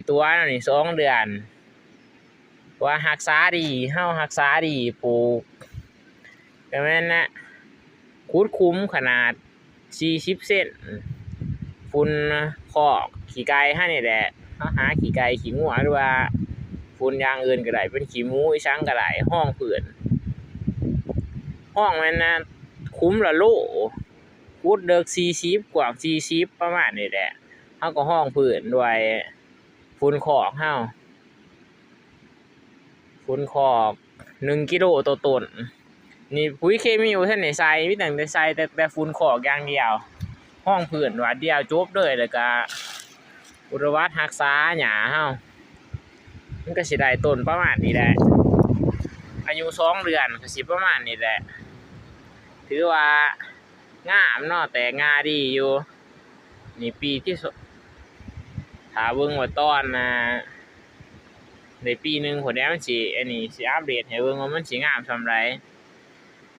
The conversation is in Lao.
ຕົວະນີ້ ສອງເດືອນ ວ່າຮັກສາດີ ເຮົາຮັກສາດີ ປູກ ກໍແມ່ນນະ ຂຸດຂຸມຂະໜາດສີ່ສິບເຊັນ ຝຸ່ນຄອກຂີ້ໄກ່ເຮົານີ້ແຫຼະ ເຮົາຫາຂີ້ໄກ່ຂີ້ງົວ ຫຼືວ່າຝຸ່ນຢ່າງອື່ນກໍໄດ້ ເປັນຂີ້ໝູອີ່ສັງກໍໄດ້ ຮອງພື້ນ ຮອງແມ່ນນະ ຂຸມລະໂລ ຂຸດເດິກສີ່ສິບ ກວ້າງສີ່ສິບ ປະມານນີ້ແຫຼະ ເຮົາກໍຮອງພື້ນດ້ວຍຝຸ່ນຄອກເຮົາ ຝຸ່ນຄອກໜຶ່ງກິໂລຕໍ່ຕົ້ນ ນີ້ ປຸ໋ຍເຄມີບໍ່ທັນໄດ້ໃສ່ ມີຕັ້ງແຕ່ໃສ່ແຕ່ ແຕ່ຝຸ່ນຄອກຢ່າງດຽວ ຮອງພື້ນບາດດຽວຈົບເລີຍ ແລ້ວກະ ອຸດສະຫວັດຮັກສາຫຍ້າເຮົາ ມັນກໍຊິໄດ້ຕົ້ນປະມານນີ້ແຫຼະ ອາຍຸສອງເດືອນກໍຊິປະມານນີ້ແຫຼະ ຖືວ່າງາມເນາະ ແຕກງ່າດີຢູ່ ນີ້ປີທີ່ສອງ ຖ້າເບິ່ງວ່າຕອນ ອ່າ ໄດ້ປີໜຶ່ງພຸ້ນແຫຼະ ມັນຊິ ອັນນີ້ ຊິອັບເດດໃຫ້ເບິ່ງວ່າມັນຊິງາມສ່ຳໃດ.